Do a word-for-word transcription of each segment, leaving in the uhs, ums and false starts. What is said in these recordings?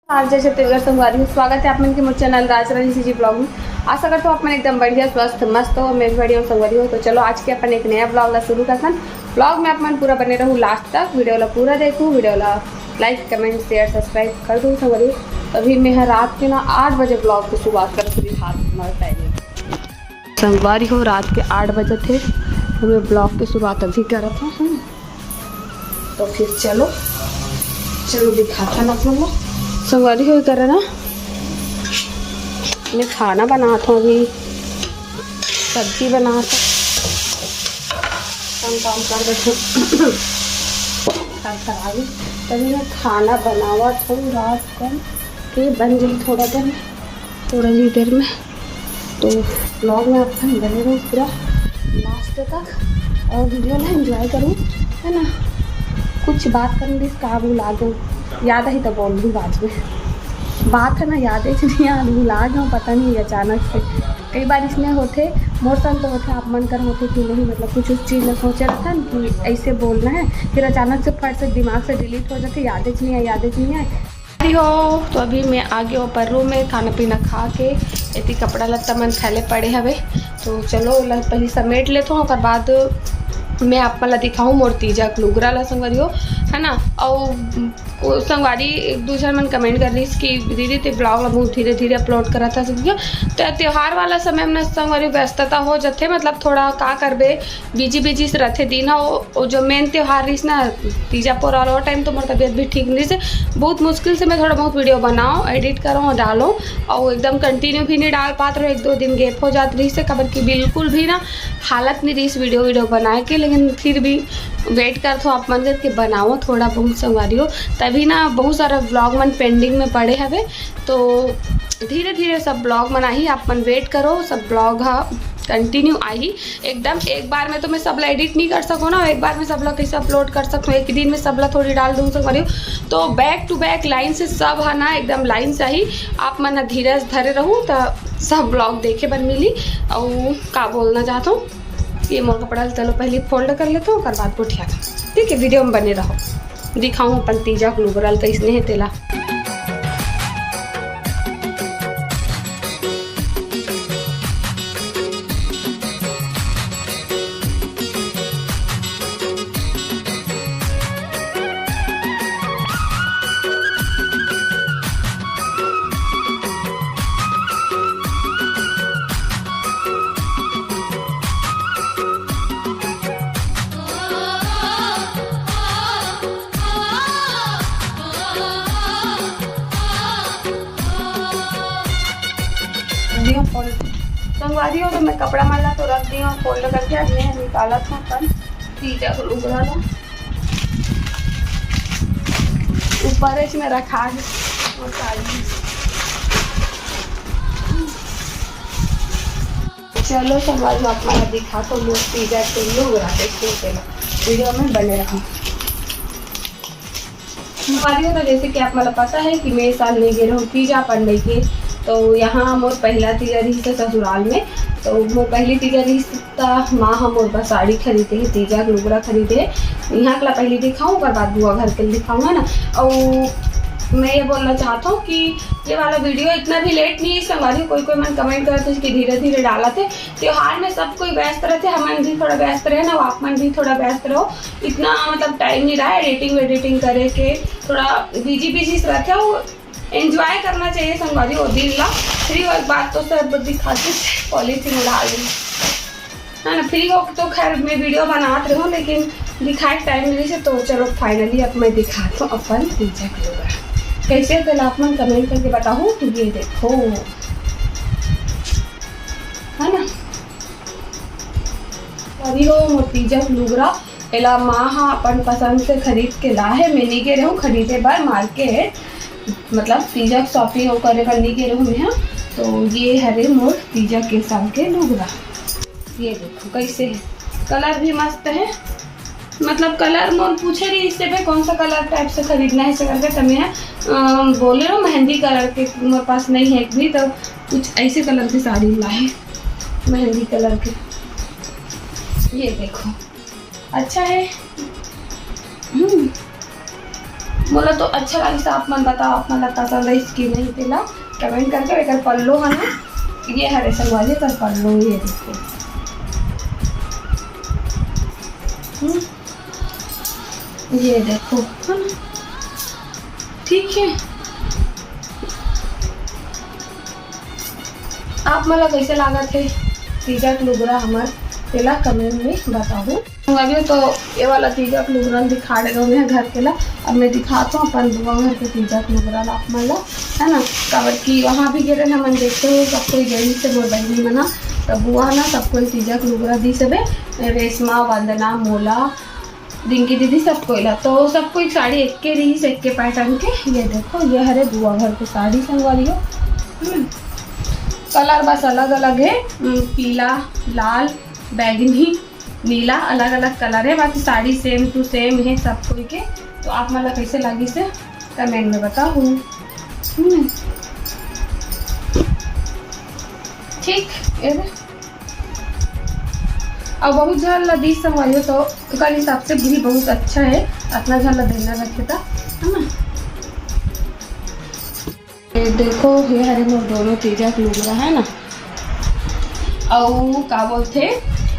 RJ Chhattisgarh संगवारी हो, स्वागत है आप मन के मोर चैनल राज रानी सीजी ब्लॉग में। आशा करता हूँ आप मन एकदम बढ़िया, स्वस्थ, मस्त हो। मैं भी बढ़िया हूँ संगवारी हो। तो चलो आज के अपन एक नया ब्लॉग ला शुरू करथन। ब्लॉग में आप मन पूरा बने रहू लास्ट तक, वीडियो ला पूरा देखू, वीडियो ला लाइक, कमेंट, शेयर, सब्सक्राइब कर दू संगवारी हो। अभी मैं ह रात के ना आठ बजे ब्लॉग के शुरुआत करत हूँ, हाथ हमारे टाइम संगवारी हो, रात के आठ बजे थे, तो मैं ब्लॉग के शुरुआत अभी करत हूँ। तो फिर चलो, चलो दिखाथन आप लोग ला। संगवारी हो, करे ना, मैं खाना बनात हूँ अभी, सब्जी बनात हूँ, काम काम कर बैठे। तभी मैं खाना बनावत हूँ, रात कन के बन जाई थोड़ा देर, थोड़ा ही देर में। तो ब्लॉग में आप मन बने रहू पूरा लास्ट तक और वीडियो ला एंजॉय करूँ, है ना। कुछ बात करने का भुला गई, याद आई तो बोल दूँ बाद में। बात है ना, याद ही नहीं, याद भुला गया, पता नहीं अचानक से। कई बार इसने होथे, मोर संग तो होथे, आप मन कर होथे कि नहीं, मतलब कुछ उस चीज़ में सोचे रहथन कि ऐसे बोलना है, फिर अचानक से फट से दिमाग से डिलीट हो जाथे, याद ही नहीं है, याद ही नहीं है। हो, तो अभी मैं आ गई ऊपर रूम में, खाना पीना खा के एती कपड़ा लत्ता मन फैले पड़े हवे। तो चलो ओला पहले समेट लेथों, ओकर बाद मैं आप मन ला दिखाऊँ मोर तीजा के लुगरा ला संगवारी हो, है ना। अउ ओ संगवारी एक दू झन मन कमेंट कर रहीस कि दीदी ते ब्लॉग ला बहुत धीरे धीरे अपलोड करत हस, तो त्योहार वाला समय में ना संगवारी व्यस्तता हो जाथे, मतलब थोड़ा का करबे, बिजी बिजी से रथे दिन ह। ओ, ओ जो मेन त्योहार रहिस ना, तीजा पोरा वाला, ओ टाइम तो मोर तबीयत भी ठीक नहीं रहिस। बहुत मुश्किल से मैं थोड़ा बहुत वीडियो बनाओ, एडिट करो, डालो, और एकदम कंटिन्यू भी नहीं डाल पात रहो, एक दो दिन गैप हो जात रहिस, काबर कि बिल्कुल भी ना हालत नहीं रहिस वीडियो वीडियो बनाए के। लेकिन फिर भी वेट करथो आप मन करके बनाओ थोड़ा बहुत संगवारी हो, तभी ना बहुत सारा ब्लॉग मन पेंडिंग में पड़े हवे। तो धीरे धीरे सब ब्लॉग मन आही, आप मन वेट करो, सब ब्लॉग ह कंटिन्यू आही। एकदम एक बार में तो मैं सब ला एडिट नहीं कर सको ना, एक बार में सब ला कैसे अपलोड कर सकूँ, एक दिन में सब ला थोड़ी डाल दूँ संगवारी हो। तो बैक टू बैक लाइन से सब है ना, एकदम लाइन से ही आप मन ह धीरज धरे रहू, तो सब ब्लॉग देखे बर मिली। और का बोलना चाहता हूँ, ये मोर कपड़ा ला चलो पहले फोल्ड कर लेता हूँ, ओकर बाद गोठिया, ठीक है। वीडियो में बने रहो, दिखाऊँ अपन तीजा के लुगरा ला कैसने है तेला। दियो फोल्ड। संगवारी हो, तो मैं कपड़ा मन ला तो रख दियो फोल्ड करके। अब मैं निकालत हूँ अपन तीजा के लुगरा ला। ऊपर में रखा है वो साड़ी। चलो संगवारी हो, आप मन ला दिखाथों मोर तीजा के लुगरा, देखो चलो वीडियो में बने रहो। संगवारी हो, तो जैसे कि आप मन ला पता है कि मैं ए साल नहीं गे रहूँ तीजा अपन नहीं के, तो यहाँ मोर पहला तीजा रहिस हे ससुराल में। तो मोर पहली तीजा रहिस त माँ ह मोर बर साड़ी खरीदे हे, तीजा के लुगरा खरीदे हे। यहाँ के ला पहली दिखाऊँ, ओकर बाद बुआ घर के दिखाऊँ, है ना। और मैं ये बोलना चाहता हूँ कि ये वाला वीडियो इतना भी लेट नहीं है संगवारी। कोई कोई मन कमेंट करत हे कि धीरे धीरे डालत हे। त्योहार में सब कोई व्यस्त रहते, हमन भी थोड़ा व्यस्त रहे ना, आप मन भी थोड़ा व्यस्त रहो। इतना मतलब टाइम नहीं रहा एडिटिंग वेडिटिंग करे के, थोड़ा बिजी बिजी रहते हो। एंजॉय करना चाहिए संगवारी, वो दिन ला। फ्री होए के बाद तो सब दिखाती पॉलीथीन उड़ा ली, है ना। फ्री हो तो खैर मैं वीडियो बनात रहूँ, लेकिन दिखाए के टाइम मिली से, तो चलो फाइनली अब मैं दिखाता हूँ अपन तीजा के लुगरा कैसे हे, आप मन कमेंट करके बताओ। ये देखो, है ना, अभी हो मोर तीजा के लुगरा, एला माँ ह अपन पसंद से खरीद के ला हे। मैं नहीं गे रहूँ खरीदे बर मार्केट, मतलब तीजा के शॉपिंग वो करे बर नहीं गे रहूँ मैं ह। तो ये हरे मोर तीजा के साल के लुगरा, ये देखो कैसे है, कलर भी मस्त है। मतलब कलर मोर पूछे रहिस हे भाई कौन सा कलर टाइप से खरीदना है, ऐसे करके तो मैं अम, बोले रहो मेहंदी कलर के मोर पास नहीं है एक भी, तो कुछ ऐसे कलर की साड़ी ला है मेहंदी कलर के। ये देखो, अच्छा है। हम्म, मोला तो अच्छा लागिस, आप मन बताओ, आप मन ला पसंद आइस कि नहीं, तेला comment करके। एकर पल्लो है ना, ये हरे संगवारी, एकर पल्लो ये देखो। हम्म, ये देखो, है ना? ठीक है, आप मन ला कैसे लागत है तीजा के लुगरा हमर, तेला comment में बताहू। संगवारी हो, तो ये वाला तीजा के लुगरा दिखा रहे मैं घर के ला। अब मैं दिखाता हूँ अपन बुआ घर के तीजा के लुगरा ला आप मन ला, है ना। काबर कि वहाँ भी गे रहे हमन, देखते हो सब कोई गई से मोर बहिनी मना, तब बुआ ना सब कोई तीजा के लुगरा दी सबे, रेशमा, वंदना, मोला, रिंकी दीदी, सब कोई ला। तो सब कोई साड़ी एक के रही, एक के pattern के। ये देखो, ये हरे बुआ घर के साड़ी संगवारी हो। हम्म। Colour बस अलग अलग है, हम्म, पीला, लाल, बैगनी, नीला, अलग अलग colour है, बाकी साड़ी same to same है सब कोई के। तो आप मन ला कैसे लागिस है comment में बताहू। हम्म। ठीक, ये दे। अब बहुत झन ला दीस संगवारी हो, तो ओकर हिसाब से भी बहुत अच्छा है, अतना झन ला देना रखे था, है ना। ये देखो, ये हरे मोर दोनों तीजा के लुगरा, है ना। अउ का बोलथे,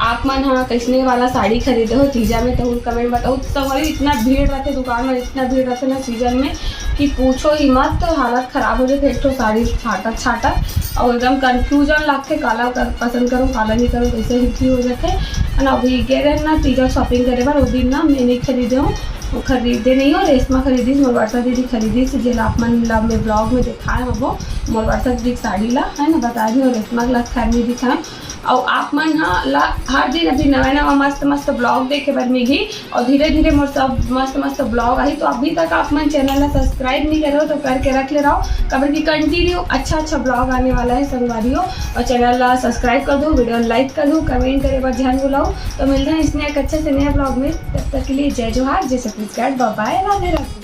आप मन हा कैसने वाला साड़ी खरीदे हो तीजा में, तो comment बताओ। संगवारी, इतना भीड़ रहते दुकान में, इतना भीड़ रहते ना season में कि पूछो ही मत, तो हालत खराब हो जाते। एक ठो साड़ी छाटत छाटत और एकदम confusion लगते, काला कर, पसंद करो, काला नहीं करो, कैसे हिथी हो जाते, है ना। अभी गे रहे ना तीजा shopping करे बर, वो दिन ना मैं नहीं खरीदे हूँ, वो खरीदे नहीं हो, रेशमा खरीदी, मोर वर्षा दीदी खरीदी, से जेला आप मन ला मैं vlog में दिखाए हबो, मोर वर्षा दीदी के साड़ी ला, है ना, बता दी, और रेशमा ला खैर नहीं दिखाए। और आप मन हा ला हर दिन अभी नवा नवा मस्त मस्त vlog देखे बर मिलही, और धीरे धीरे मोर सब मस्त मस्त vlog आही। तो अभी तक आप मन channel ला subscribe नहीं करे हो तो करके रख ले रहो, काबर कि continue अच्छा अच्छा vlog आने वाला है संगवारी हो। और channel ला subscribe कर दो, video like कर दो, comment करे बर झन भुलाओ। तो मिलते हैं इसने एक अच्छे से नया vlog में, तब तक के लिए जय जोहार, जय छत्तीसगढ़, bye bye, राधे राधे।